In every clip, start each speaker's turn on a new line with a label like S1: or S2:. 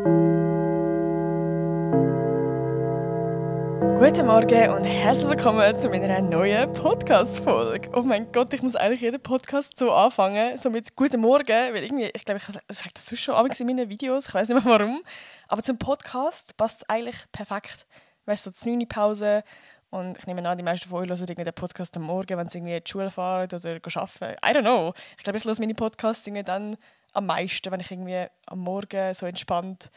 S1: Guten Morgen und herzlich willkommen zu meiner neuen Podcast-Folge. Oh mein Gott, ich muss eigentlich jeden Podcast so anfangen, so mit «Guten Morgen», weil irgendwie, ich glaube, ich sage das sonst schon abends in meinen Videos, ich weiß nicht mehr warum, aber zum Podcast passt es eigentlich perfekt. Weißt du, so die 9-Pause und ich nehme an, die meisten von euch hören den Podcast am Morgen, wenn sie irgendwie in die Schule fahren oder arbeiten. I don't know. Ich glaube, ich höre meine Podcasts irgendwie dann am meisten, wenn ich irgendwie am Morgen so entspannt,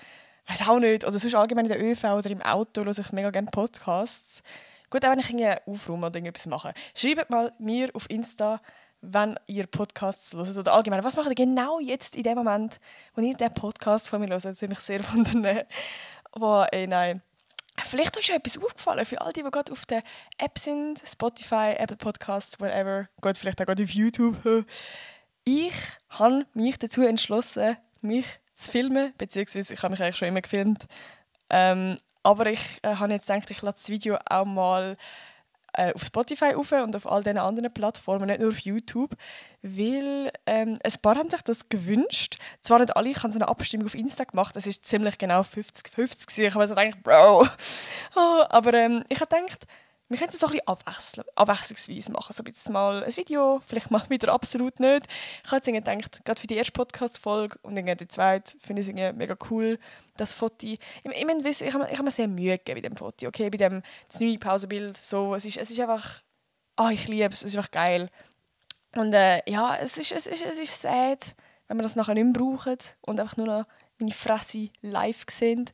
S1: weiß auch nicht, oder sonst allgemein in der ÖV oder im Auto höre ich mega gerne Podcasts. Gut, auch wenn ich irgendwie aufräume oder irgendetwas mache. Schreibt mal mir auf Insta, wenn ihr Podcasts hört oder allgemein. Was macht ihr genau jetzt in dem Moment, wo ihr den Podcast von mir hört? Das würde mich sehr wundern. Aber nein. Vielleicht ist euch etwas aufgefallen für all die gerade auf der App sind, Spotify, Apple Podcasts, whatever. Gut, vielleicht auch gerade auf YouTube. Ich habe mich dazu entschlossen, mich zu filmen, beziehungsweise ich habe mich eigentlich schon immer gefilmt. Aber ich habe jetzt gedacht, ich lade das Video auch mal auf Spotify rauf und auf all diesen anderen Plattformen, nicht nur auf YouTube, weil ein paar haben sich das gewünscht. Zwar nicht alle, ich habe so eine Abstimmung auf Insta gemacht, es ist ziemlich genau 50-50. Ich habe so gedacht, Bro. Aber ich habe gedacht, wir können es so ein bisschen abwechslungsweise machen. So ein bisschen mal ein Video, vielleicht mal wieder absolut nicht. Ich habe jetzt gedacht, gerade für die erste Podcast-Folge und dann die zweite, finde ich es mega cool, das Foto. Ich habe mir sehr Mühe gegeben bei dem Foto, okay? Bei dem 9-Pause-Bild. So, es ist einfach, ich liebe es, es ist einfach geil. Und ja, es ist sad, wenn wir das nachher nicht mehr brauchen und einfach nur noch meine Fresse live sehen.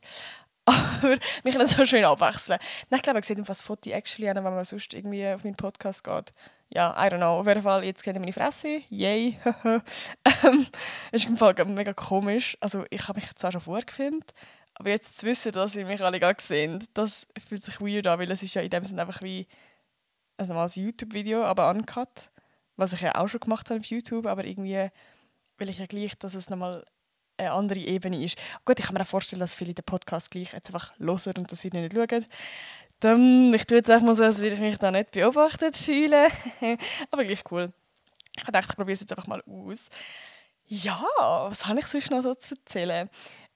S1: Aber wir können das so schön abwechseln. Nein, ich glaube, ich sehe das Foto actually an, wenn man sonst irgendwie auf meinen Podcast geht. Ja, I don't know. Auf jeden Fall, jetzt kennt ihr meine Fresse. Yay. Ist im Fall mega komisch. Also, ich habe mich zwar schon vorgefilmt, aber jetzt zu wissen, dass ihr mich alle gerade sehen, das fühlt sich weird an, weil es ist ja in dem Sinne einfach wie also mal ein YouTube-Video, aber uncut. Was ich ja auch schon gemacht habe auf YouTube, aber irgendwie will ich ja gleich, dass es nochmal eine andere Ebene ist. Gut, ich kann mir auch vorstellen, dass viele den Podcast gleich jetzt einfach hören und das Video nicht schauen. Dann, ich tue jetzt einfach mal so, als würde ich mich da nicht beobachtet fühlen. Aber gleich cool. Ich dachte, ich probiere es jetzt einfach mal aus. Ja, was habe ich sonst noch so zu erzählen?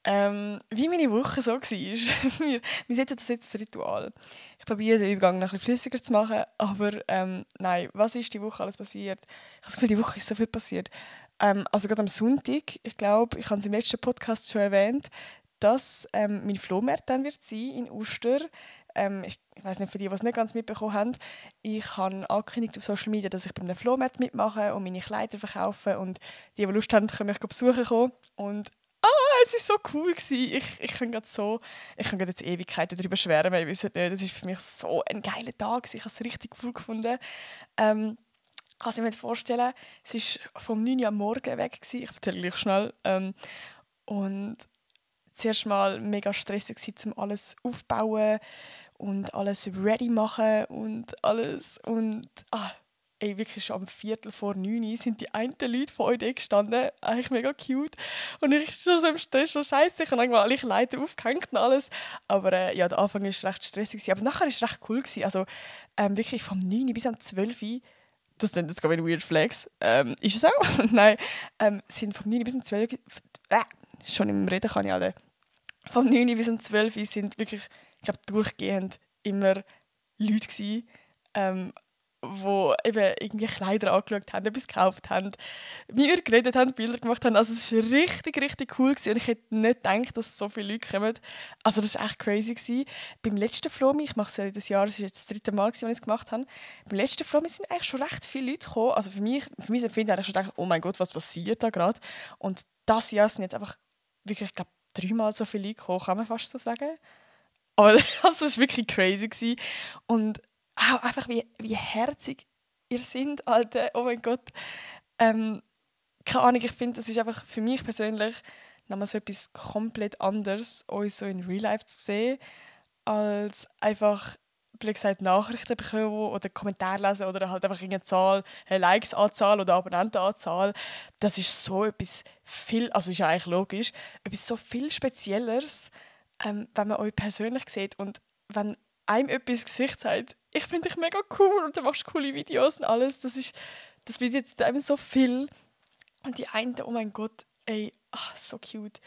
S1: Wie meine Woche so war. wir setzen das jetzt als Ritual. Ich probiere den Übergang noch ein bisschen flüssiger zu machen, aber nein, was ist die Woche alles passiert? Ich habe das Gefühl, die Woche ist so viel passiert. Also gerade am Sonntag, ich glaube, ich habe es im letzten Podcast schon erwähnt, dass mein Flohmarkt dann wird sein in Uster. Ich weiß nicht, für die, die es nicht ganz mitbekommen haben, ich habe angekündigt auf Social Media, dass ich bei einem Flohmarkt mitmache und meine Kleider verkaufe und die Lust haben, können mich besuchen kommen. Und es war so cool gewesen. Ich kann gerade jetzt Ewigkeiten darüber schwärmen, ich weiß nicht, es war für mich so ein geiler Tag, ich habe es richtig cool gefunden. Also ich mir vorstellen, es war vom 9 Uhr am Morgen weg gewesen. Ich erzähle gleich schnell. Und zuerst mal mega stressig gewesen, um alles aufbauen und alles ready machen und alles. Und wirklich schon am 8:45 sind die einen Leute von euch da gestanden. Eigentlich mega cute. Und ich war schon so im Stress, schon scheiße. Ich habe irgendwann alle Kleider aufgehängt und alles. Aber ja, der Anfang war recht stressig gewesen. Aber nachher war es recht cool gewesen. Also wirklich vom 9 bis am 12 Uhr. Das klingt jetzt gerade wie ein Weird Flex. Ist es auch? Nein. Sind vom 9 bis um 12 Uhr... schon im Reden kann ich alle. Vom 9 bis um 12 Uhr sind wirklich, ich glaube, durchgehend immer Leute gewesen, die eben irgendwie Kleider angeschaut haben, etwas gekauft haben, mit mir geredet haben, Bilder gemacht haben. Also es war richtig, richtig cool gewesen. Und ich hätte nicht gedacht, dass so viele Leute kommen. Also das war echt crazy gewesen. Beim letzten Flomi, ich mache es ja jedes Jahr, das ist jetzt das 3. Mal, als ich es gemacht habe, beim letzten Flomi sind eigentlich schon recht viele Leute gekommen. Also für mich empfinde ich eigentlich schon gedacht, oh mein Gott, was passiert da gerade? Und das Jahr sind jetzt einfach wirklich, ich glaube, 3-mal so viele Leute gekommen, kann man fast so sagen. Aber also, es war wirklich crazy gewesen. Und auch einfach, wie herzig ihr seid, Alter. Oh mein Gott. Keine Ahnung, ich finde, das ist einfach für mich persönlich nochmal so etwas komplett anderes, uns so in Real Life zu sehen, als einfach, blöd gesagt, Nachrichten bekommen oder Kommentare lesen oder halt einfach eine Zahl, eine Likes-Anzahl oder Abonnentenanzahl. Das ist so etwas viel, also ist ja eigentlich logisch, etwas so viel Spezielleres, wenn man euch persönlich sieht und wenn einem etwas Gesicht sagt, ich finde dich mega cool und du machst coole Videos und alles, das bedeutet einem so viel. Und die einen, oh mein Gott, ey, so cute.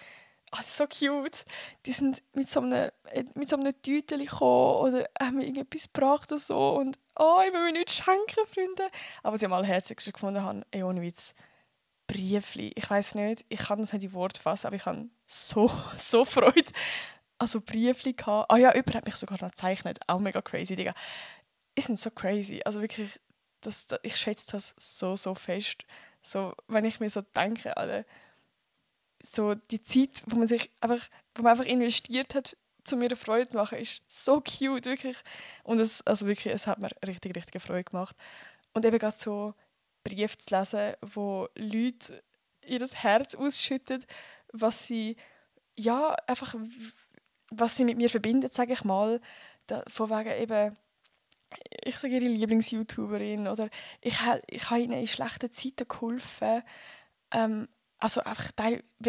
S1: das ist so cute. Die sind mit so einem Tütchen gekommen oder haben mir irgendetwas gebracht oder so. Und ich will mir nichts schenken, Freunde. Aber was ich am allerherzigsten gefunden habe, ohne Witz, Briefli. Ich weiß nicht, ich kann das nicht in Worte fassen, aber ich habe so, so Freude. Also Briefli gehabt. Ja, jemand hat mich sogar noch gezeichnet. Auch mega crazy, Digga. Die sind so crazy. Also wirklich, ich schätze das so, so fest. So, wenn ich mir so denke, Alter, so die Zeit, wo man einfach investiert hat, zu mir eine Freude zu machen, ist so cute, wirklich. Und es hat mir richtig, richtig Freude gemacht. Und eben gerade so Briefe zu lesen, wo Leute ihr Herz ausschütten, was sie, ja, einfach, was sie mit mir verbindet, sage ich mal. Von wegen eben, ich sage ihre Lieblings-YouTuberin oder ich habe ihnen in schlechten Zeiten geholfen. Also einfach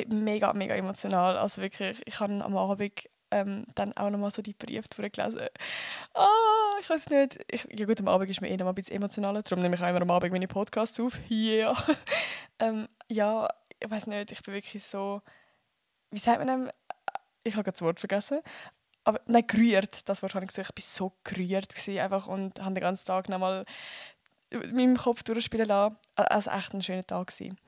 S1: mega, mega emotional. Also wirklich, ich habe am Abend dann auch nochmal so die Briefe durchgelesen. Ich weiß nicht. Ja gut, am Abend ist mir noch mal ein bisschen emotionaler, darum nehme ich auch immer am Abend meine Podcasts auf. Yeah. Ja, ich weiß nicht, ich bin wirklich so, wie sagt man dem? Ich habe gerade das Wort vergessen. Aber nein, gerührt, das Wort habe ich gesagt. Ich war so gerührt einfach und habe den ganzen Tag nochmal mit meinem Kopf durchspielen lassen. Also echt ein schöner Tag gewesen.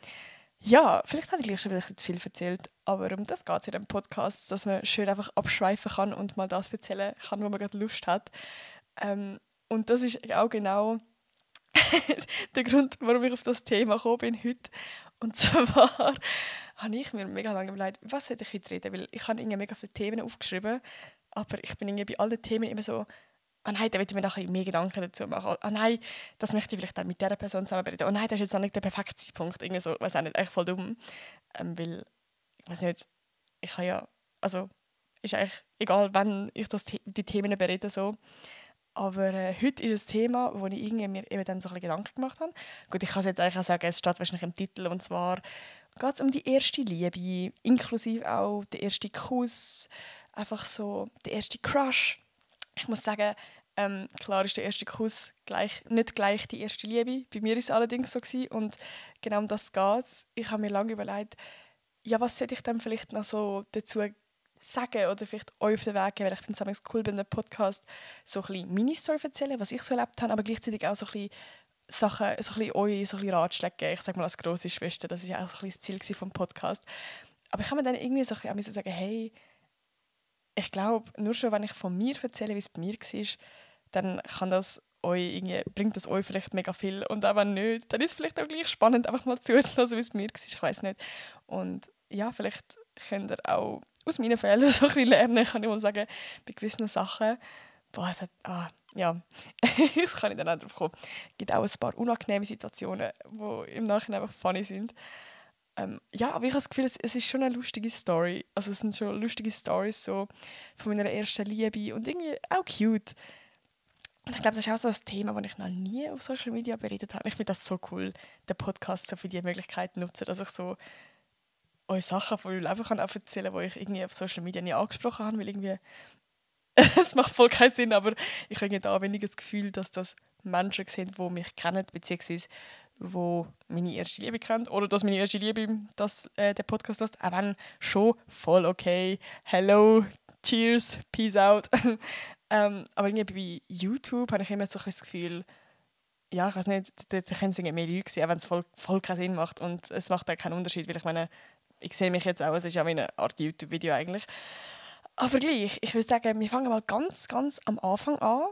S1: Ja, vielleicht habe ich gleich schon wieder ein bisschen zu viel erzählt, aber um das geht es in diesem Podcast, dass man schön einfach abschweifen kann und mal das erzählen kann, wo man gerade Lust hat. Und das ist auch genau der Grund, warum ich auf das Thema gekommen bin heute. Und zwar habe ich mir mega lange überlegt, was sollte ich heute reden, weil ich habe mega viele Themen aufgeschrieben, aber ich bin irgendwie bei allen Themen immer so, nein, da will ich mir noch ein bisschen mehr Gedanken dazu machen. Nein, das möchte ich vielleicht dann mit dieser Person zusammenreden. Nein, das ist jetzt noch nicht der perfekte Zeitpunkt. Irgendwie so, ich weiß auch nicht, echt voll dumm. Weil, ich weiß nicht, ich kann ja, also, ist eigentlich egal, wann ich die Themen berede, so. Aber heute ist ein Thema, wo ich mir eben dann so ein bisschen Gedanken gemacht habe. Gut, ich kann es jetzt eigentlich auch sagen, es steht wahrscheinlich im Titel, und zwar geht es um die erste Liebe, inklusive auch der erste Kuss, einfach so der erste Crush. Ich muss sagen, klar ist der erste Kuss nicht gleich die erste Liebe. Bei mir war es allerdings so gewesen, und genau um das geht es. Ich habe mir lange überlegt, ja, was sollte ich dann vielleicht noch so dazu sagen oder vielleicht euch auf den Weg geben, weil ich finde es cool, bei einem Podcast so ein bisschen meine Story erzählen, was ich so erlebt habe, aber gleichzeitig auch so ein bisschen Sachen, so ein bisschen euch so ein bisschen Ratschläge geben. Ich sage mal als grosse Schwester, das war ja auch so ein bisschen das Ziel vom Podcast. Aber ich kann mir dann irgendwie so ein bisschen sagen, hey, ich glaube, nur schon, wenn ich von mir erzähle, wie es bei mir war, dann bringt das euch vielleicht mega viel. Und auch wenn nicht, dann ist es vielleicht auch gleich spannend, einfach mal zuzuhören, wie es bei mir war. Ich weiß nicht. Und ja, vielleicht könnt ihr auch aus meinen Fehlern so ein bisschen lernen, kann ich mal sagen, bei gewissen Sachen. Ja, das kann ich dann auch drauf kommen. Es gibt auch ein paar unangenehme Situationen, die im Nachhinein einfach funny sind. Ja, aber ich habe das Gefühl, es ist schon eine lustige Story. Also es sind schon lustige Stories so von meiner ersten Liebe und irgendwie auch cute. Und ich glaube, das ist auch so ein Thema, das ich noch nie auf Social Media beredet habe. Ich finde das so cool, den Podcast so für die Möglichkeit nutze, dass ich so euch Sachen von meinem Leben erzählen kann, die ich irgendwie auf Social Media nie angesprochen habe, weil irgendwie es macht voll keinen Sinn, aber ich habe da weniger das Gefühl, dass das Menschen sind, die mich kennen, beziehungsweise wo meine erste Liebe kennt oder dass meine erste Liebe den Podcast hört, auch wenn schon voll okay. Hello, cheers, peace out. Aber irgendwie bei YouTube habe ich immer so ein das Gefühl, ja, ich weiß nicht, da können es mehr Leute sein, auch wenn es voll keinen Sinn macht und es macht auch keinen Unterschied, weil ich meine, ich sehe mich jetzt auch, es ist ja wie eine Art YouTube-Video eigentlich. Aber gleich, ich würde sagen, wir fangen mal ganz, ganz am Anfang an.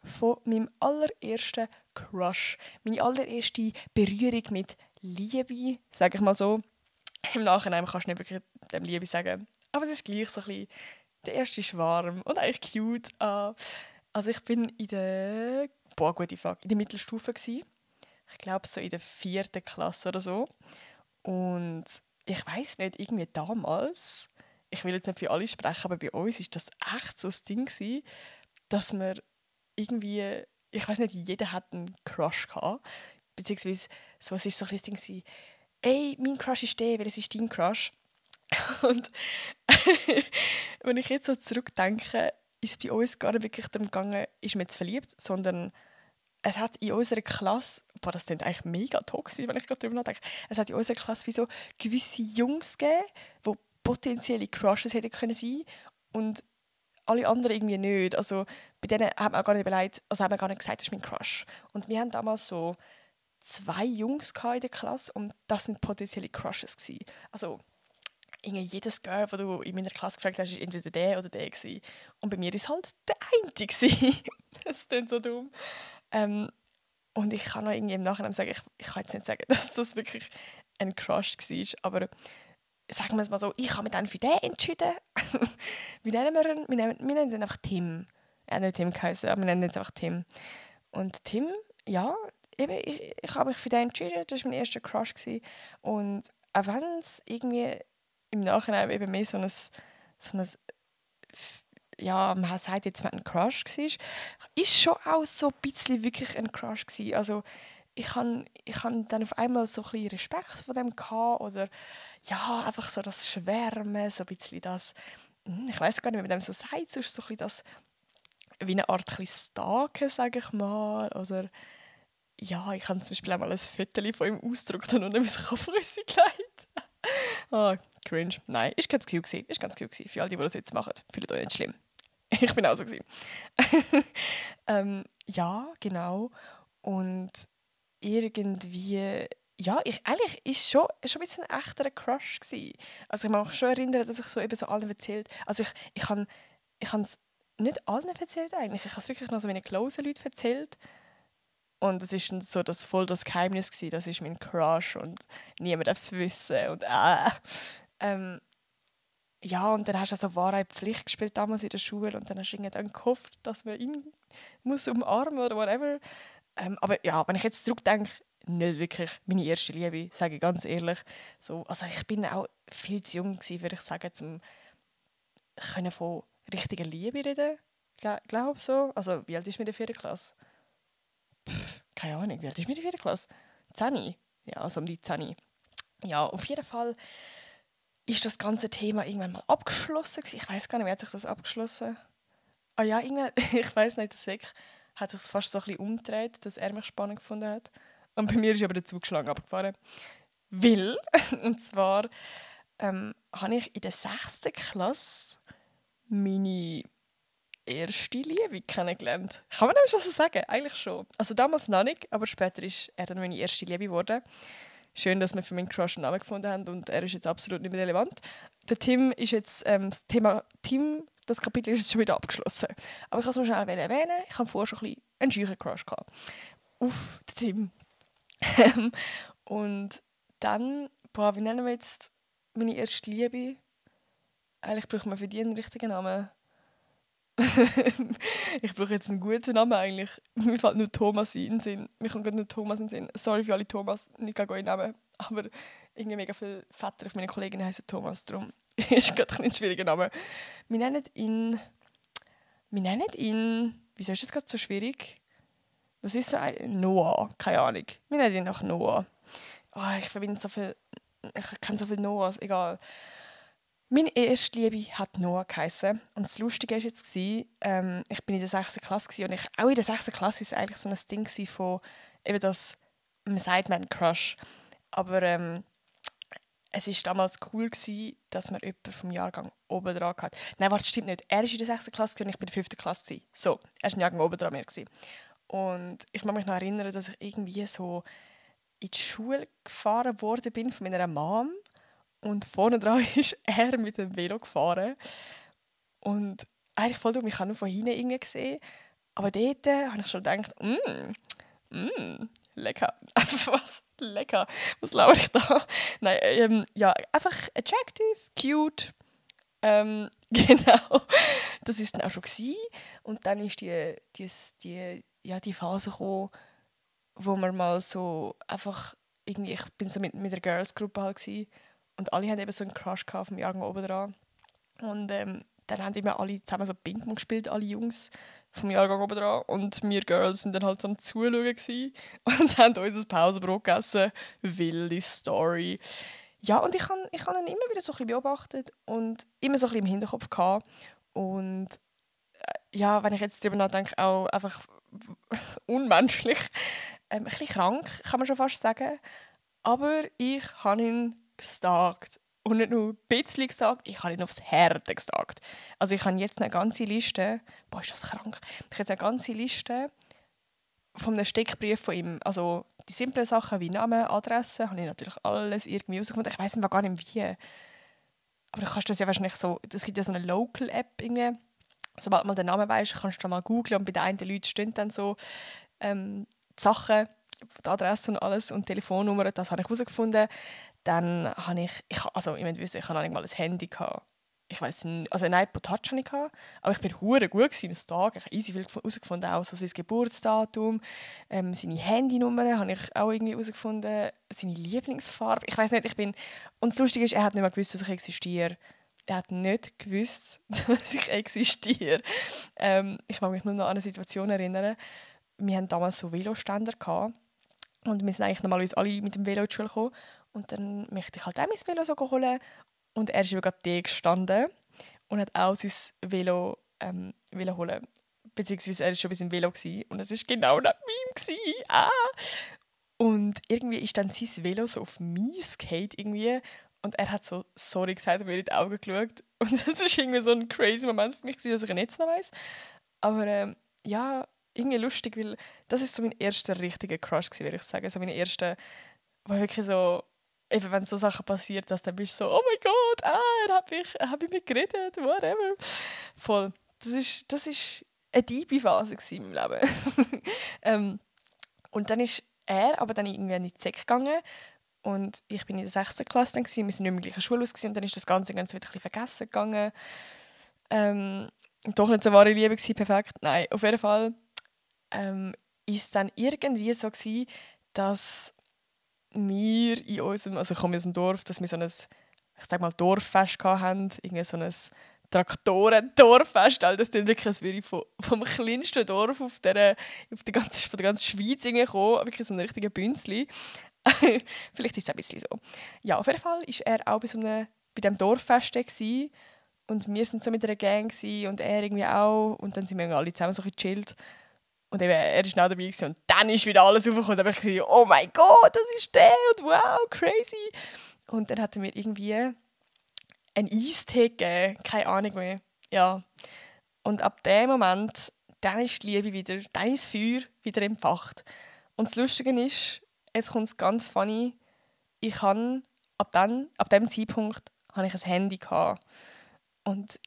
S1: Von meinem allerersten Crush. Meine allererste Berührung mit Liebe, sage ich mal so. Im Nachhinein kannst du nicht wirklich dem Liebe sagen. Aber es ist gleich so ein bisschen der erste Schwarm und eigentlich cute. Also ich bin in der, gute Frage, in der Mittelstufe gewesen. Ich glaube so in der 4. Klasse oder so. Und ich weiß nicht, irgendwie damals, ich will jetzt nicht für alle sprechen, aber bei uns war das echt so das Ding gewesen, dass wir irgendwie, ich weiß nicht, jeder hat einen Crush gehabt. Beziehungsweise, so, es war so ein bisschen das Ding, ey, mein Crush ist der, weil es ist dein Crush. Und wenn ich jetzt so zurückdenke, ist es bei uns gar nicht wirklich darum gegangen, ist man jetzt verliebt, sondern es hat in unserer Klasse, das klingt eigentlich mega toxisch, wenn ich gerade darüber nachdenke, es hat in unserer Klasse wie so gewisse Jungs gegeben, die potenzielle Crushes hätten können sein und alle anderen irgendwie nicht. Also bei denen hat man auch gar nicht überlegt, also hat man gar nicht gesagt, das ist mein Crush. Und wir haben damals so 2 Jungs in der Klasse und das sind potenzielle Crushes gewesen. Also irgendwie jedes Girl, das du in meiner Klasse gefragt hast, war entweder der oder der gewesen. Und bei mir war es halt der eine gewesen. Das ist dann so dumm. Und ich kann noch irgendwie im Nachhinein sagen, ich kann jetzt nicht sagen, dass das wirklich ein Crush war, aber sagen wir es mal so, ich habe mich dann für den entschieden. Wie nennen wir ihn? Wir nennen ihn einfach Tim. Er hat nicht Tim geheißen, aber wir nennen ihn jetzt einfach Tim. Und Tim, ja, eben, ich habe mich für den entschieden, das war mein erster Crush gewesen. Und auch wenn es irgendwie im Nachhinein eben mehr so ein ja, man sagt jetzt, man ein Crush war, ist schon auch so ein bisschen wirklich ein Crush gewesen. Also ich han dann auf einmal so ein bisschen Respekt vor dem gehabt, oder ja, einfach so das Schwärmen, so ein bisschen das, ich weiß gar nicht, wie man dem so sagt, so ein bisschen das, wie eine Art Stalken, sage ich mal, oder ja, ich habe zum Beispiel auch mal ein Foto von ihm ausgedruckt und unter mein Kopfrüssi gelegt. Ah, cringe. Nein, ist ganz cute gewesen. Ist ganz cute gewesen. Für alle, die das jetzt machen, fühlt euch nicht schlimm. Ich bin auch so gewesen. Ja, genau. Und irgendwie, ja, eigentlich ist schon ein bisschen ein echter Crush gewesen. Also ich kann mich schon erinnern, dass ich so eben so allen erzählt, also ich habe es nicht allen erzählt eigentlich. Ich habe es wirklich noch so meinen closen Leuten erzählt. Und es war so voll das Geheimnis gewesen. Das ist mein Crush und niemand darf es wissen. Und ja, und dann hast du also Wahrheit Pflicht gespielt damals in der Schule und dann hast du dann gehofft, dass man ihn muss umarmen oder whatever. Aber ja, wenn ich jetzt zurückdenke, nicht wirklich meine erste Liebe, sage ich ganz ehrlich. So, also ich bin auch viel zu jung gewesen, würde ich sagen, um von richtiger Liebe reden. Glaube so. Also wie alt ist mir in der 4. Klasse? Keine Ahnung, wie alt ist mir in der 4. Klasse? 10? Ja, also um die 10. Ja, auf jeden Fall ist das ganze Thema irgendwann mal abgeschlossen gewesen. Ich weiß gar nicht, wie hat sich das abgeschlossen? Ah ja, irgendwann, ich weiß nicht, der Sek hat sich fast so ein bisschen umgedreht, dass er mich spannend gefunden hat. Und bei mir ist aber der Zugschlang abgefahren. Weil, und zwar habe ich in der 6. Klasse meine erste Liebe kennengelernt. Kann man das schon so sagen? Eigentlich schon. Also damals noch nicht, aber später ist er dann meine erste Liebe geworden. Schön, dass wir für meinen Crush einen Namen gefunden haben und er ist jetzt absolut nicht mehr relevant. Der Tim ist jetzt, das Thema Tim, das Kapitel ist jetzt schon wieder abgeschlossen. Aber ich kann es nur schnell erwähnen, ich habe vorher schon ein bisschen einen scheuchen Crush gehabt. Auf den Tim. Und dann, wie nennen wir jetzt meine erste Liebe? Eigentlich braucht man für die einen richtigen Namen. Ich brauche jetzt einen guten Namen eigentlich. Mir fällt nur Thomas in den Sinn. Mir kommt gerade nur Thomas in den Sinn. Sorry für alle Thomas, nicht gegen euren Namen. Aber irgendwie mega viele Väter auf meine Kolleginnen heißen Thomas. Darum ist gerade ein schwieriger Name. Wir nennen ihn... Wieso ist das gerade so schwierig? Was ist so ein... Noah. Keine Ahnung. Wir nennen ihn nach Noah. Oh, ich verbinde so viel... Ich kenne so viele Noahs. Egal. Meine erste Liebe hat Noah geheissen. Und das Lustige war jetzt, ich bin in der 6. Klasse und auch in der 6. Klasse war es eigentlich so ein Ding von, eben das, man sagt, man hat einen Crush. Aber es war damals cool, dass man jemanden vom Jahrgang oben dran hatte. Nein, warte, stimmt nicht. Er war in der 6. Klasse und ich bin in der 5. Klasse. So, er war ein Jahrgang oben dran mir. Und ich kann mich noch erinnern, dass ich irgendwie so in die Schule gefahren worden bin von meiner Mom. Und vorne dran ist er mit dem Velo gefahren. Und eigentlich voll dumm, ich habe nur von hinten irgendwie gesehen. Aber dort habe ich schon gedacht, lecker. Was? Lecker. Was laufe ich da? Nein, ja, einfach attractive, cute. Genau. Das war es dann auch schon gewesen. Und dann ist die Phase gekommen, wo man mal so einfach irgendwie, ich bin so mit der Girls-Gruppe halt gewesen. Und alle hatten eben so einen Crush vom Jahrgang oben dran. Und dann haben immer alle zusammen so Ping-Pong gespielt, alle Jungs vom Jahrgang oben dran. Und wir Girls waren dann halt so am Zuschauen gewesen und haben unser Pausenbrot gegessen. Wilde Story. Ja, und ich habe ihn immer wieder so ein bisschen beobachtet und immer so ein bisschen im Hinterkopf gehabt. Und ja, wenn ich jetzt darüber nachdenke, auch einfach unmenschlich. Ein bisschen krank, kann man schon fast sagen. Aber ich habe ihn gestalkt. und nicht nur ein bisschen gesagt, ich habe ihn aufs Härte gesagt. Also ich habe jetzt eine ganze Liste, boah, ist das krank, ich habe jetzt eine ganze Liste von einem Steckbrief von ihm. Also die simplen Sachen wie Name, Adresse, habe ich natürlich alles irgendwie herausgefunden. Ich weiss einfach gar nicht wie. Aber du kannst das ja wahrscheinlich so, es gibt ja so eine Local-App irgendwie. Sobald man den Namen weiss, kannst du da mal googlen und bei den einen Leuten stehen dann so die Sachen, die Adresse und alles und die Telefonnummer, das habe ich herausgefunden. Dann habe ich müsst wissen, ich hatte nicht mal ein Handy gehabt. Ich weiss nicht, also ein iPod Touch hatte ich gehabt, aber ich war hure gut im Tag. Ich habe easy viel herausgefunden, auch so sein Geburtsdatum, seine Handynummer habe ich auch irgendwie herausgefunden, seine Lieblingsfarbe. Ich weiss nicht, und das Lustige ist, er hat nicht mehr gewusst, dass ich existiere. Er hat nicht gewusst, dass ich existiere. Ich mag mich nur noch an eine Situation erinnern. Wir hatten damals so Veloständer gehabt. Und wir sind eigentlich normalerweise alle mit dem Velo in die Schule gekommen. Und dann möchte ich halt auch mein Velo so holen. Und er ist gerade da gestanden und hat auch sein Velo holen. Beziehungsweise er war schon bei seinem Velo gewesen. Und es war genau neben ihm gewesen. Ah! Und irgendwie ist dann sein Velo so auf mein Skate irgendwie. Und er hat so «sorry» gesagt und mir in die Augen geschaut. Und das war irgendwie so ein crazy Moment für mich, dass ich ihn jetzt noch weiss. Aber ja, irgendwie lustig, weil das war so mein erster richtiger Crush, würde ich sagen. So mein erster, wo wirklich so, eben wenn so Sachen passieren, dass dann bist du so «oh mein Gott, er hat mit mir geredet, whatever». Voll. Das ist eine tiefe Phase in meinem Leben. Und dann ist er aber dann irgendwie in die Sek gegangen. Und ich bin in der 6. Klasse, dann, wir waren nicht mehr in der gleichen Schule und dann ist das Ganze ganz wieder ein bisschen vergessen gegangen. Doch nicht so wahre Liebe gewesen, perfekt. Nein, auf jeden Fall ist es dann irgendwie so gewesen, dass wir in unserem, also ich komme aus dem Dorf, dass wir so ein, ich sag mal, Dorffest hatten, irgendwie so ein Traktoren-Dorffest, das ist wirklich, als würde ich vom kleinsten Dorf von der ganzen Schweiz kommen, wirklich so ein richtiger Bünzli. Vielleicht ist es ein bisschen so. Ja, auf jeden Fall war er auch bei diesem Dorffest gewesen. Und wir waren so mit einer Gang und er irgendwie auch. Und dann sind wir alle zusammen so gechillt. Und eben, er war auch dabei gewesen. Und dann ist wieder alles aufgekommen. Und dann habe ich gesagt, oh mein Gott, das ist der und wow, crazy. Und dann hat er mir irgendwie einen Eistee gegeben. Keine Ahnung mehr. Ja. Und ab dem Moment, dann ist die Liebe wieder, dann ist das Feuer wieder entfacht. Und das Lustige ist, jetzt kommt es ganz funny, ab dem Zeitpunkt hatte ich ein Handy gehabt. Und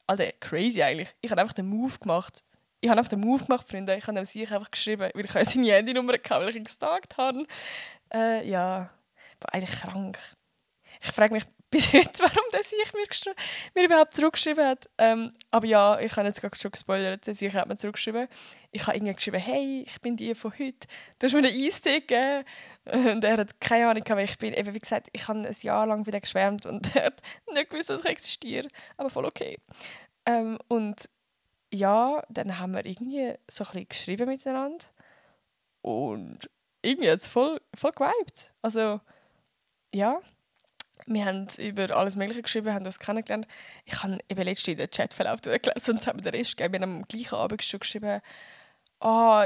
S1: Alter, crazy eigentlich, ich habe einfach den Move gemacht. Freunde. Ich habe dem sich einfach geschrieben, weil ich seine Handynummer hatte, weil ich ihn gestalkt habe. Ja, war eigentlich krank. Ich frage mich bis heute, warum der sich mir überhaupt zurückgeschrieben hat. Aber ja, ich habe jetzt gerade schon gespoilert, der sich hat mir zurückgeschrieben. Ich habe irgendwie geschrieben, hey, ich bin die von heute. Du hast mir einen Eistee gegeben. Und er hat keine Ahnung, wer ich bin. Eben, wie gesagt, ich habe ein Jahr lang wieder geschwärmt und er hat nicht gewusst, dass ich existiere. Aber voll okay. Und ja, dann haben wir irgendwie so ein bisschen geschrieben miteinander. Und irgendwie hat es voll geweibt. Also, ja. Wir haben über alles Mögliche geschrieben, haben uns kennengelernt. Ich habe eben letztens den Chatverlauf durchgelesen und es hat mir den Rest gegeben. Wir haben am gleichen Abend schon geschrieben,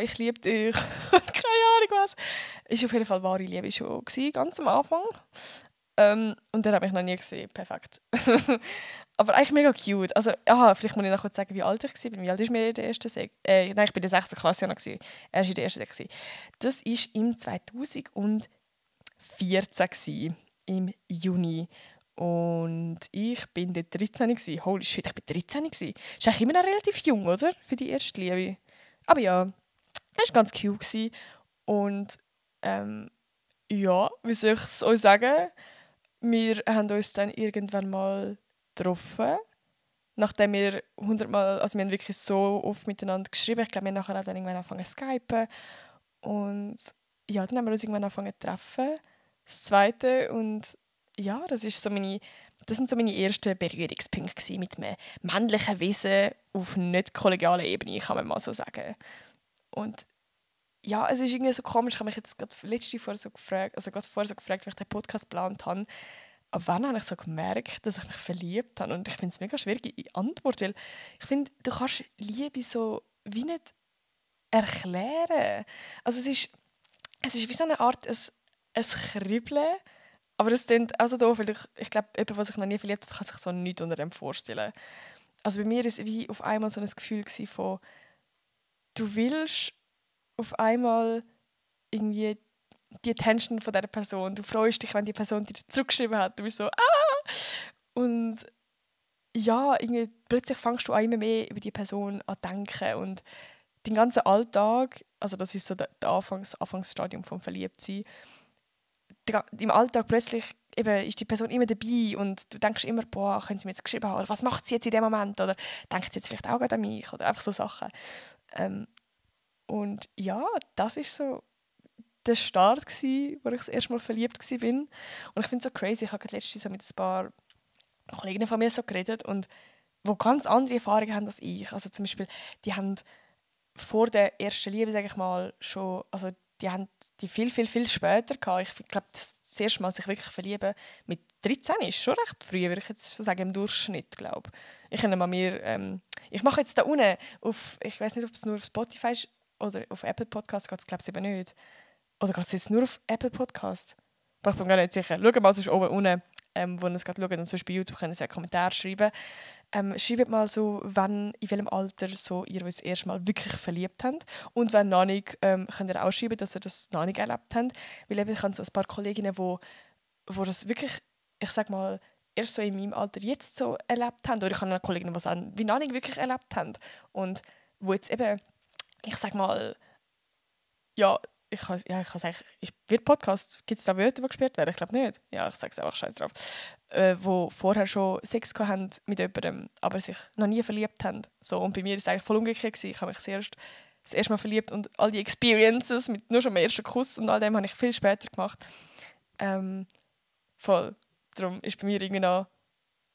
S1: ich liebe dich. Und keine Ahnung was. Ist auf jeden Fall wahre Liebe schon gewesen, ganz am Anfang. Und den habe ich noch nie gesehen. Perfekt. Aber eigentlich mega cute. Also, vielleicht muss ich noch kurz sagen, wie alt ich war. Wie alt ist mir in der ersten Nein, ich war in der 6. Klasse noch. Er war in der ersten Sek. Das war im 2014 im Juni. Und ich bin dort 13 gewesen. Holy shit, ich bin 13 gewesen. Ist eigentlich immer noch relativ jung, oder? Für die erste Liebe. Aber ja, er war ganz cute gewesen. Und ja, wie soll ich es euch sagen? Wir haben uns dann irgendwann mal getroffen. Nachdem wir 100 Mal, also wir haben wirklich so oft miteinander geschrieben. Ich glaube, wir haben nachher auch dann irgendwann angefangen zu skypen. Und ja, dann haben wir uns irgendwann angefangen zu treffen. Das Zweite. Und ja, das sind so meine ersten Berührungspunkte mit einem männlichen Wesen auf nicht kollegialer Ebene, kann man mal so sagen. Und ja, es ist irgendwie so komisch. Ich habe mich jetzt gerade vorher so gefragt, wie ich den Podcast geplant habe. Aber wann habe ich so gemerkt, dass ich mich verliebt habe? Und ich finde es mega schwierig in Antwort, weil ich finde, du kannst Liebe so wie nicht erklären. Also es ist wie so eine Art ein Kribbeln Aber das klingt auch so doof, weil ich glaube, jemand, der sich noch nie verliebt hat, kann sich so nichts unter dem vorstellen. Also bei mir war es wie auf einmal so ein Gefühl von, du willst auf einmal irgendwie die Attention von dieser Person. Du freust dich, wenn die Person dir zurückgeschrieben hat. Du bist so, ah! Und ja, irgendwie plötzlich fängst du auch immer mehr über die Person an zu denken. Und den ganzen Alltag, also das ist so das Anfangsstadium vom Verliebtsein, im Alltag plötzlich eben ist die Person immer dabei und du denkst immer, boah, können sie mir jetzt geschrieben haben? Oder was macht sie jetzt in dem Moment? Oder denkt sie jetzt vielleicht auch gerade an mich? Oder einfach so Sachen. Und ja, das ist so der Start gsi, wo ich das erste Mal verliebt war. Und ich finde es so crazy, ich habe letztens so mit ein paar Kolleginnen von mir so geredet und die ganz andere Erfahrungen haben als ich. Also zum Beispiel, die haben vor der ersten Liebe, sage ich mal, schon, also die haben die viel, viel, viel später gehabt. Ich glaube, das erste Mal sich wirklich verlieben mit 13 ist schon recht früh, würde ich jetzt so sagen, im Durchschnitt, glaube ich. Ich mache jetzt da unten, ich weiß nicht, ob es nur auf Spotify ist oder auf Apple Podcasts, geht es glaube ich eben nicht. Oder geht es jetzt nur auf Apple Podcast? Aber ich bin gar nicht sicher. Schaut mal sonst oben unten, wo ihr es gerade schaut. Und sonst bei YouTube können Sie einen Kommentar schreiben. Schreibt mal so, in welchem Alter so ihr euch das erste Mal wirklich verliebt habt. Und wenn noch nicht, könnt ihr auch schreiben, dass ihr das noch nicht erlebt habt. Weil eben, ich habe so ein paar Kolleginnen, wo das wirklich, ich sag mal, erst so in meinem Alter jetzt so erlebt haben. Oder ich habe eine Kollegin, die es wie noch nicht wirklich erlebt haben. Und wo jetzt eben, ich sag mal, ja, ich kann sagen, wird Podcast, gibt es da Wörter, die gesperrt werden? Ich glaube nicht. Ja, ich sage es einfach, scheiß drauf. Wo vorher schon Sex hatten mit jemandem, aber sich noch nie verliebt haben. So, und bei mir war es eigentlich voll umgekehrt gewesen. Ich habe mich das erste Mal verliebt und all die Experiences mit nur schon dem ersten Kuss und all dem habe ich viel später gemacht. Voll. Darum ist bei mir irgendwie noch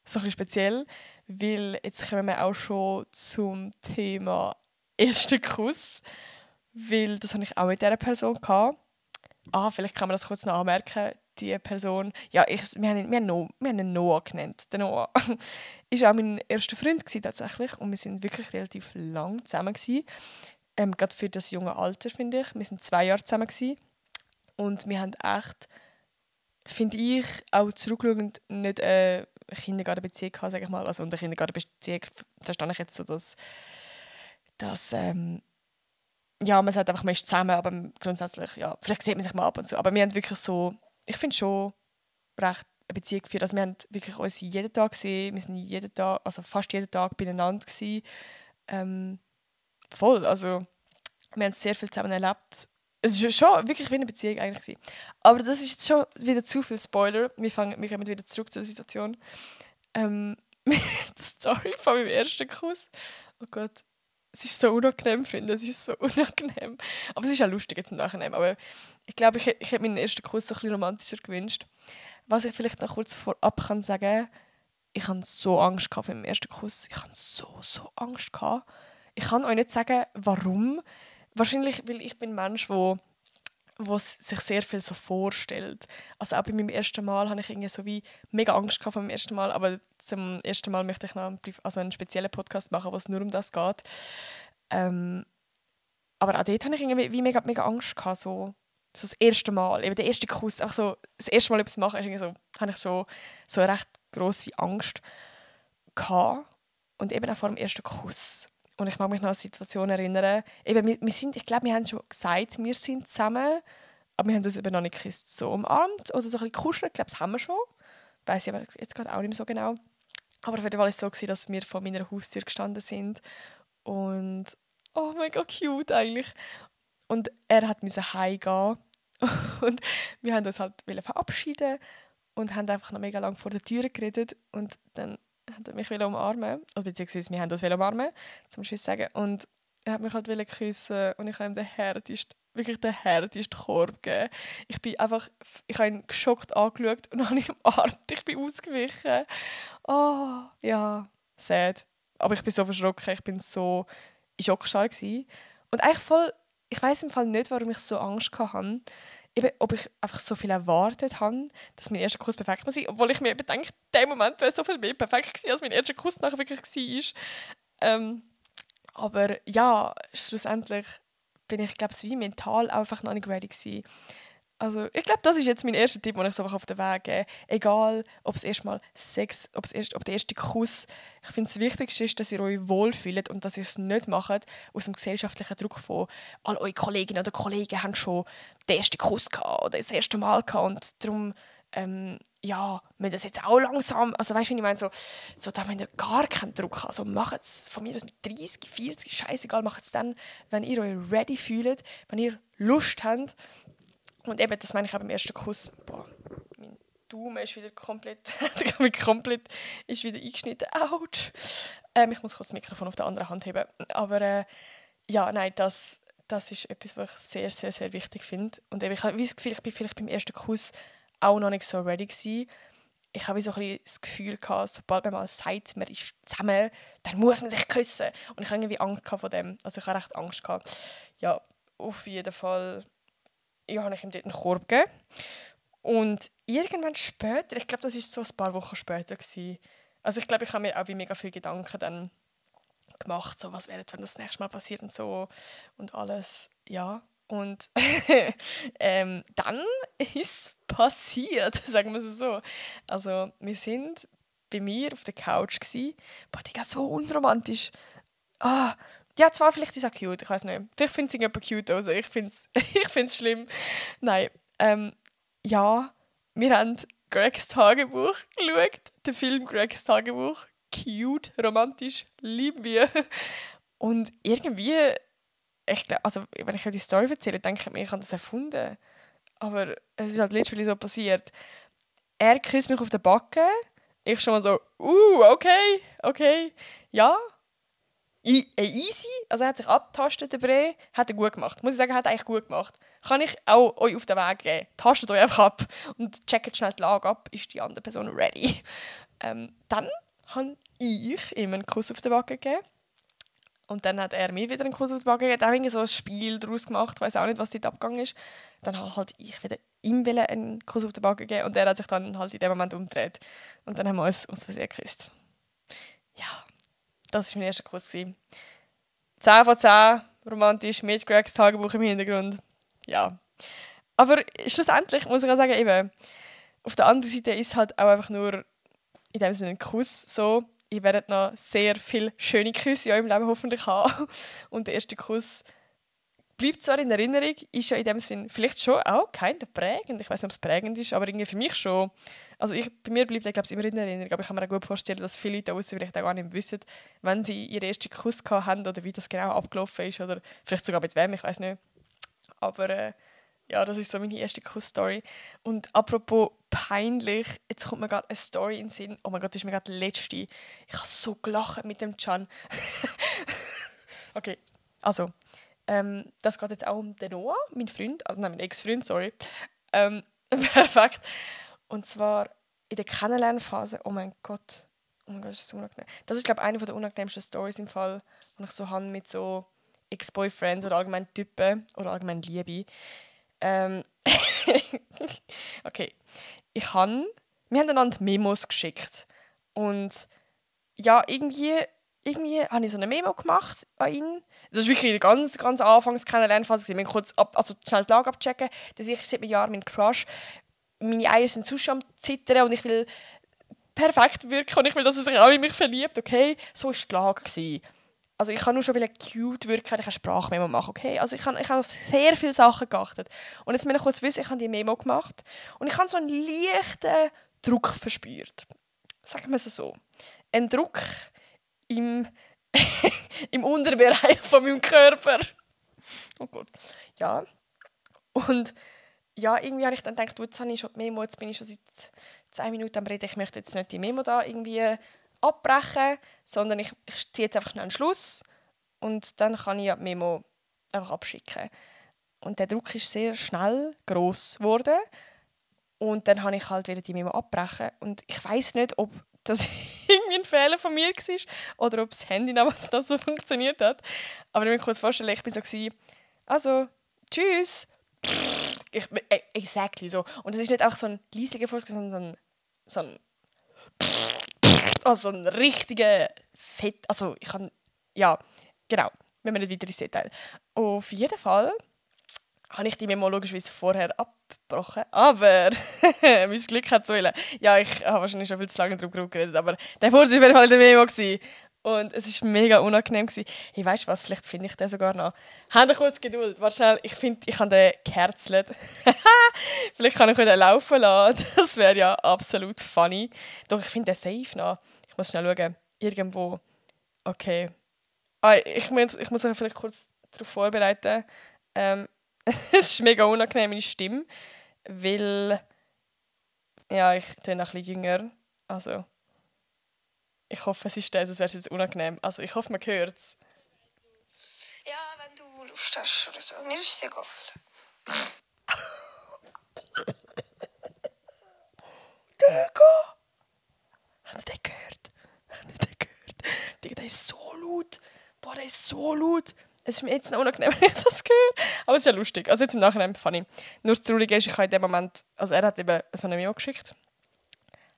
S1: so ein bisschen speziell, weil jetzt kommen wir auch schon zum Thema ersten Kuss. Weil das hatte ich auch mit dieser Person gehabt. Vielleicht kann man das kurz noch anmerken. Die Person, ja, wir haben ihn Noah genannt. Der Noah war auch mein erster Freund tatsächlich und wir sind wirklich relativ lang zusammen gewesen. Gerade für das junge Alter, finde ich. Wir sind 2 Jahre zusammen gewesen. Und wir haben echt, finde ich, auch zurückschauend nicht eine Kindergartenbeziehung gehabt, sage ich mal. Also unter Kindergartenbeziehung verstehe ich jetzt so, dass ja, man sagt einfach, man ist zusammen, aber grundsätzlich, ja, vielleicht sieht man sich mal ab und zu. Aber wir haben wirklich so, ich finde schon recht eine Beziehung geführt. Also wir haben wirklich uns jeden Tag gesehen, wir sind jeden Tag, also fast jeden Tag beieinander gewesen. Voll, also wir haben sehr viel zusammen erlebt. Es war schon wirklich wie eine Beziehung eigentlich gewesen. Aber das ist jetzt schon wieder zu viel Spoiler. Wir kommen wieder zurück zur Situation. Die Story von meinem ersten Kuss. Oh Gott. Es ist so unangenehm, Freunde. Es ist so unangenehm. Aber es ist auch lustig jetzt im Nachhinein. Aber ich glaube, ich hätte meinen ersten Kuss so ein bisschen romantischer gewünscht. Was ich vielleicht noch kurz vorab kann sagen, ich hatte so Angst vor meinem ersten Kuss. Ich hatte so Angst gehabt. Ich kann euch nicht sagen, warum. Wahrscheinlich, weil ich bin ein Mensch, der sich sehr viel so vorstellt. Also auch bei meinem ersten Mal hatte ich irgendwie so wie mega Angst vor meinem ersten Mal, aber zum ersten Mal möchte ich noch einen speziellen Podcast machen, wo es nur um das geht. Aber auch dort hatte ich irgendwie wie mega Angst gehabt, so das erste Mal, eben der erste Kuss, auch so das erste Mal etwas machen, ist irgendwie so, hatte ich so eine recht grosse Angst gehabt. Und eben auch vor dem ersten Kuss. Und ich mag mich noch an eine Situation erinnern. Eben, ich glaube, wir haben schon gesagt, wir sind zusammen, aber wir haben uns eben noch nicht geküsst. So umarmt oder so ein bisschen kuschelt, ich glaube, das haben wir schon. Weiss ich aber jetzt gerade auch nicht mehr so genau. Aber auf jeden Fall war es so, dass wir vor meiner Haustür gestanden sind. Und, oh mein Gott, cute eigentlich. Und er musste heimgehen. Und wir haben uns halt verabschieden und haben einfach noch mega lange vor der Tür geredet. Und dann hat er mich umarmen, oder beziehungsweise wir haben uns umarmen, zum Schluss sagen. Und er hat mich halt küssen und ich habe ihm den härtesten Korb gegeben. Ich habe ihn geschockt angeschaut und habe ihn umarmt. Ich bin ausgewichen. Oh, ja, sad. Aber ich bin so verschrocken, ich bin so in Schockstarre gewesen. Und eigentlich voll, ich weiss im Fall nicht, warum ich so Angst hatte. Eben, ob ich einfach so viel erwartet habe, dass mein erster Kuss perfekt muss sein. Obwohl ich mir eben denke, in dem Moment wäre so viel mehr perfekt gewesen, als mein erster Kuss nachher wirklich war. Aber ja, schlussendlich bin ich, glaube ich, wie mental einfach noch nicht ready gewesen. Also ich glaube, das ist jetzt mein erster Tipp, den ich so auf den Weg gebe. Egal, ob es erstmal Sex, ob der erste Kuss. Ich finde, das Wichtigste ist, dass ihr euch wohlfühlt und dass ihr es nicht macht aus dem gesellschaftlichen Druck von all eure Kolleginnen oder Kollegen haben schon den ersten Kuss gehabt oder das erste Mal gehabt und darum ja, müssen das jetzt auch langsam, also weißt du, wie ich meine, so da müsst ihr gar keinen Druck haben. Also macht es von mir aus mit 30, 40, scheißegal, macht es dann, wenn ihr euch ready fühlt, wenn ihr Lust habt. Und eben, das meine ich auch beim ersten Kuss. Boah, mein Daumen ist wieder komplett, ist wieder eingeschnitten. Autsch. Ich muss kurz das Mikrofon auf der anderen Hand heben. Aber ja, nein, das ist etwas, was ich sehr, sehr, sehr wichtig finde. Und eben, ich habe das Gefühl, ich bin vielleicht beim ersten Kuss auch noch nicht so ready gewesen. Ich habe so ein bisschen das Gefühl gehabt, sobald man mal sagt, man ist zusammen, dann muss man sich küssen. Und ich habe irgendwie Angst vor dem. Also ich habe recht Angst gehabt. Ja, auf jeden Fall habe ich ihm dort einen Korb gegeben. Und irgendwann später, ich glaube, das war so ein paar Wochen später gewesen. Also ich glaube, ich habe mir auch mega viele Gedanken dann gemacht, so was wäre, wenn das nächste Mal passiert und so und alles, ja. Und dann ist es passiert, sagen wir es so. Also wir sind bei mir auf der Couch gsi. Boah, Digga, so unromantisch. Ah, ja, zwar vielleicht ist es auch cute, ich weiß nicht. Vielleicht findet es irgendjemand cute, also ich finde es ich find's schlimm. Nein, ja, wir haben Gregs Tagebuch geschaut, den Film Gregs Tagebuch. Cute, romantisch, lieben wir. Und irgendwie, ich glaub, also wenn ich die Story erzähle, denke ich mir, ich habe das erfunden. Aber es ist halt literally so passiert. Er küsst mich auf den Backen, ich schon mal so, okay, ja. Easy, also er hat sich abgetastet, der Bre, hat er gut gemacht. Muss ich sagen, hat er eigentlich gut gemacht. Kann ich auch euch auf den Weg geben. Tastet euch einfach ab und checkt schnell die Lage ab, ist die andere Person ready. Dann habe ich ihm einen Kuss auf den Backen gegeben. Und dann hat er mir wieder einen Kuss auf den Backen gegeben. Dann habe ich so ein Spiel daraus gemacht, ich weiß auch nicht, was dort abgegangen ist. Dann habe halt ich wieder ihm einen Kuss auf den Backen gegeben und er hat sich dann halt in dem Moment umgedreht. Und dann haben wir uns Versehen geküsst. Ja. Das war mein erster Kuss. 10 von 10, romantisch, mit Gregs Tagebuch im Hintergrund. Ja. Aber schlussendlich muss ich auch sagen, eben, auf der anderen Seite ist es halt auch einfach nur in dem Sinne ein Kuss. So, ihr werdet noch sehr viele schöne Küsse in eurem Leben hoffentlich haben. Und der erste Kuss bleibt zwar in Erinnerung, ist ja in dem Sinne vielleicht schon auch kein prägend. Ich weiß nicht, ob es prägend ist, aber irgendwie für mich schon. Also bei mir bleibt er, glaube ich, immer in Erinnerung. Aber ich kann mir auch gut vorstellen, dass viele Leute draussen vielleicht auch gar nicht wissen, wenn sie ihren ersten Kuss haben oder wie das genau abgelaufen ist. Oder vielleicht sogar mit wem, ich weiß nicht. Aber ja, das ist so meine erste Kuss-Story. Und apropos peinlich, jetzt kommt mir gerade eine Story in den Sinn. Oh mein Gott, das ist mir gerade die letzte. Ich habe so gelacht mit dem Can. Okay, also das geht jetzt auch um den Noah, mein Freund, also nein, mein Ex-Freund, sorry. Perfekt. Und zwar in der Kennenlernphase, oh mein Gott, das ist so unangenehm. Das ist, glaube ich, eine der unangenehmsten Stories im Fall, die ich so habe mit so Ex-Boyfriends oder allgemein Typen oder allgemein Liebe. Okay, wir haben einander Memos geschickt und ja, irgendwie habe ich so eine Memo gemacht an ihn. Das ist wirklich ganz, ganz anfangs Kennenlernphase. Wir kurz schnell die Lage abchecken. Das ist seit einem Jahr mein Crush. Meine Eier sind sonst schon am Zittern und ich will perfekt wirken und ich will, dass er sich auch in mich verliebt. Okay, so war die Lage. Also ich kann nur schon cute wirken, ich kann Sprachmemo machen. Okay? Also ich habe auf sehr viele Sachen geachtet. Und jetzt will ich kurz wissen, ich habe die Memo gemacht und ich habe so einen leichten Druck verspürt. Sagen wir es so. Ein Druck im Unterbereich von meinem Körper. Oh Gott. Ja. Und ja, irgendwie habe ich dann gedacht, jetzt habe ich schon die Memo, jetzt bin ich schon seit 2 Minuten am Reden, ich möchte jetzt nicht die Memo da irgendwie abbrechen, sondern ich ziehe jetzt einfach noch einen Schluss und dann kann ich ja die Memo einfach abschicken. Und der Druck ist sehr schnell gross geworden und dann habe ich halt wieder die Memo abbrechen und ich weiß nicht, ob das irgendwie ein Fehler von mir war oder ob das Handy damals das so funktioniert hat. Aber ich muss mir kurz vorstellen, ich war so, also, tschüss. Exactly so. Und es ist nicht auch so ein leislicher Fuß, sondern so ein richtiger Fett. Also ich kann, ja, genau. Wenn wir nicht weiter ins Detail. Auf jeden Fall habe ich die Memo logischerweise vorher abgebrochen. Aber mein Glück hat zu wollen. Ja, ich habe wahrscheinlich schon viel zu lange darüber geredet, aber der Furz war auf jeden Fall in der Memo. Und es war mega unangenehm. Hey, weißt du was, vielleicht finde ich den sogar noch. Habt ihr kurz Geduld? Warte schnell, ich finde, ich habe den geherzelt. Vielleicht kann ich den laufen lassen. Das wäre ja absolut funny. Doch, ich finde den safe noch. Ich muss schnell schauen. Irgendwo. Okay. Ich muss euch vielleicht kurz darauf vorbereiten. Es ist mega unangenehm, meine Stimme. Weil... Ja, ich bin noch ein bisschen jünger. Also... Ich hoffe, es ist das, sonst wäre es jetzt unangenehm. Also ich hoffe, man hört es.
S2: Ja, wenn du Lust hast oder so. Mir ist es egal.
S1: Digga! Habt ihr den gehört? Digga, der ist so laut. Boah, der ist so laut. Es ist mir jetzt noch unangenehm, wenn ich das höre. Aber es ist ja lustig. Also jetzt im Nachhinein funny. Nur das Traurige ist, ich habe in dem Moment... Also er hat eben so eine Memo geschickt.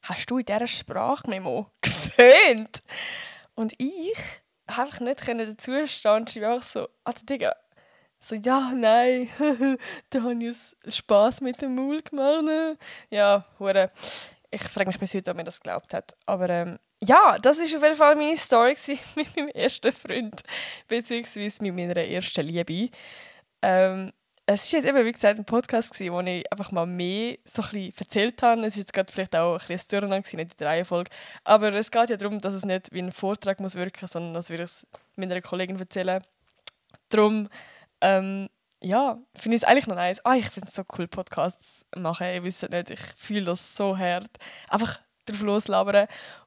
S1: Hast du in dieser Sprachmemo geföhnt? Und ich konnte einfach nicht dazu stehen und schreibe einfach so, Digga, so, ja, nein, da habe ich Spass mit dem Maul gemacht. Ja, hure. Ich frage mich bis heute, ob mir das geglaubt hat. Aber ja, das war auf jeden Fall meine Story mit meinem ersten Freund, beziehungsweise mit meiner ersten Liebe. Es war jetzt eben, wie gesagt, ein Podcast, wo ich einfach mal mehr so ein bisschen erzählt habe. Es war jetzt gerade vielleicht auch ein bisschen ein Durcheinander, nicht in der Reihenfolge. Aber es geht ja darum, dass es nicht wie ein Vortrag muss wirken, sondern dass wir es meiner Kollegin erzählen. Darum, ja, finde ich es eigentlich noch nice. Ich finde es so cool, Podcasts machen. Ich weiß nicht, ich fühle das so hart. Einfach drauf loslabern.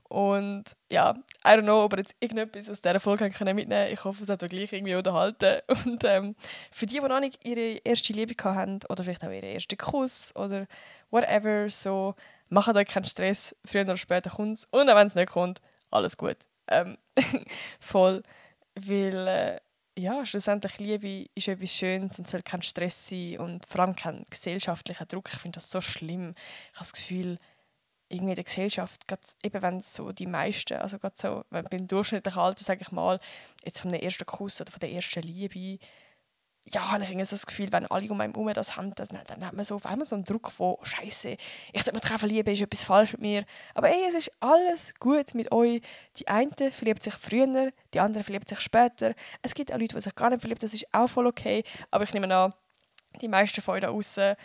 S1: Und ja, I don't know, ob ihr jetzt irgendetwas aus dieser Folge mitnehmen könnt. Ich hoffe, es hat euch gleich irgendwie unterhalten. Und für die noch nicht ihre erste Liebe hatten oder vielleicht auch ihren ersten Kuss oder whatever, so, macht euch keinen Stress. Früher oder später kommt es. Und auch wenn es nicht kommt, alles gut. Voll. Weil, ja, schlussendlich Liebe ist etwas Schönes und es soll kein Stress sein und vor allem kein gesellschaftlicher Druck. Ich finde das so schlimm. Ich habe das Gefühl, irgendwie in der Gesellschaft, eben wenn so die meisten, also gerade so beim durchschnittlichen Alter, sage ich mal, jetzt von der ersten Kuss oder von der ersten Liebe, ja, habe ich irgendwie so das Gefühl, wenn alle um einen herum das haben, dann hat man so auf einmal so einen Druck von «Scheiße, ich sollte mich treffen verlieben, ist etwas falsch mit mir». Aber es ist alles gut mit euch. Die einen verlieben sich früher, die anderen verlieben sich später. Es gibt auch Leute, die sich gar nicht verlieben, das ist auch voll okay. Aber ich nehme an, die meisten von euch da draussen,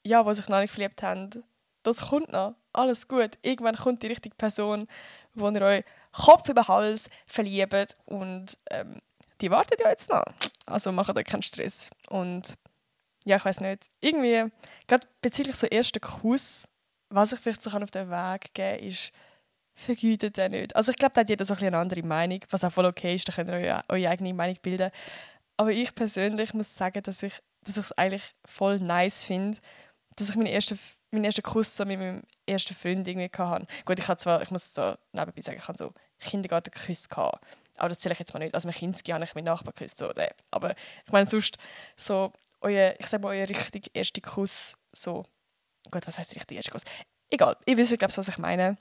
S1: ja, die sich noch nicht verliebt haben, das kommt noch. Alles gut. Irgendwann kommt die richtige Person, wo ihr euch Kopf über Hals verliebt. Und die wartet ja jetzt noch. Also macht euch keinen Stress. Und ja, ich weiß nicht. Irgendwie, gerade bezüglich so ersten Kuss, was ich vielleicht so auf den Weg geben kann, ist, vergütet den nicht. Also ich glaube, da hat jeder so ein bisschen eine andere Meinung, was auch voll okay ist. Da könnt ihr eure eigene Meinung bilden. Aber ich persönlich muss sagen, dass ich es eigentlich voll nice finde, dass ich meinen ersten Kuss so mit meinem ersten Freund irgendwie hatte. Gut, ich muss so nebenbei sagen, ich hatte so Kindergartenküsse gehabt. Aber das zähle ich jetzt mal nicht. Also mit Kinski habe ich meinen Nachbarn geküsst. So, aber ich meine sonst so, ich sage mal, euer richtiger erster Kuss, so, gut, was heisst der richtige erste Kuss? Egal, ihr wisst, glaube ich, was ich meine.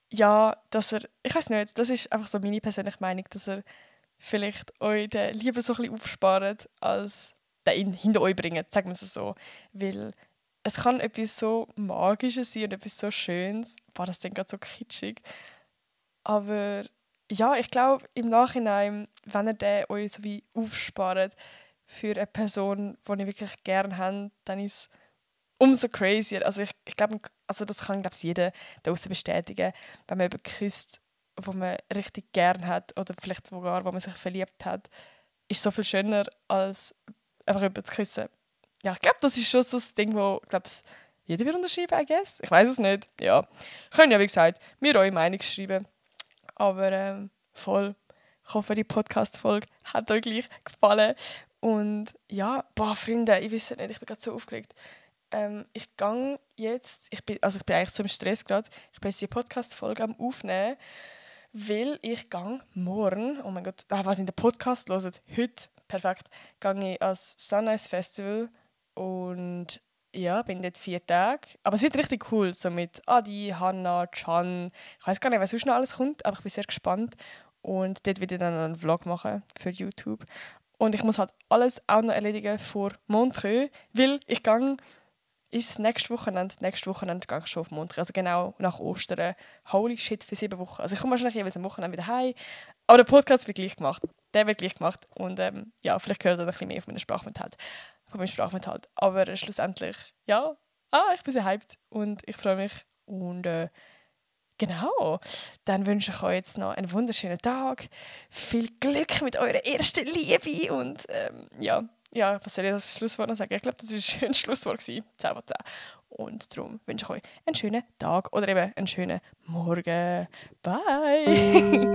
S1: Ja, dass ich weiß nicht, das ist einfach so meine persönliche Meinung, dass ihr vielleicht euch den lieber so ein bisschen aufspart, als den hinter euch bringt, sagen wir es so. Weil es kann etwas so Magisches sein und etwas so Schönes. Boah, das klingt gerade so kitschig. Aber ja, ich glaube, im Nachhinein, wenn ihr den euch so wie aufspart für eine Person, die ihr wirklich gerne habt, dann ist es umso crazier. Also ich glaube, also das kann, glaube ich, jeder draussen bestätigen, wenn man jemanden küsst, wo man richtig gern hat oder vielleicht sogar, wo man sich verliebt hat, ist so viel schöner, als einfach jemanden zu küssen. Ja, ich glaube, das ist schon so das Ding, wo, glaube ich, jeder wird unterschreiben, I guess. Ich weiß es nicht. Ja, können ja, wie gesagt, mir eure Meinung schreiben. Aber voll. Ich hoffe, die Podcast-Folge hat euch gleich gefallen. Und ja, boah, Freunde, ich weiß nicht, ich bin gerade so aufgeregt. Ich gehe jetzt, ich bin eigentlich so im Stress gerade, ich bin jetzt die Podcast-Folge am Aufnehmen, weil ich gehe morgen, oh mein Gott, was in den Podcast hört, heute, perfekt, gehe ich ans Sunrise Festival und ja, bin dort 4 Tage. Aber es wird richtig cool, so mit Adi, Hanna, Can. Ich weiß gar nicht, was sonst noch alles kommt, aber ich bin sehr gespannt. Und dort werde ich dann einen Vlog machen für YouTube. Und ich muss halt alles auch noch erledigen vor Montreux, weil ich gehe ist nächstes Wochenende gehe ich schon auf Montreux, also genau nach Ostern. Holy shit, für 7 Wochen. Also ich komme wahrscheinlich jeweils am Wochenende wieder heim, aber der Podcast wird gleich gemacht. Der wird gleich gemacht und ja, vielleicht hört ihr ein bisschen mehr von meinem Sprachaufenthalt. Aber schlussendlich, ja, ich bin sehr hyped und ich freue mich und genau, dann wünsche ich euch jetzt noch einen wunderschönen Tag, viel Glück mit eurer ersten Liebe und ja, was soll ich das Schlusswort noch sagen? Ich glaube, das war ein schönes Schlusswort, 10 von 10. Und darum wünsche ich euch einen schönen Tag oder eben einen schönen Morgen. Bye!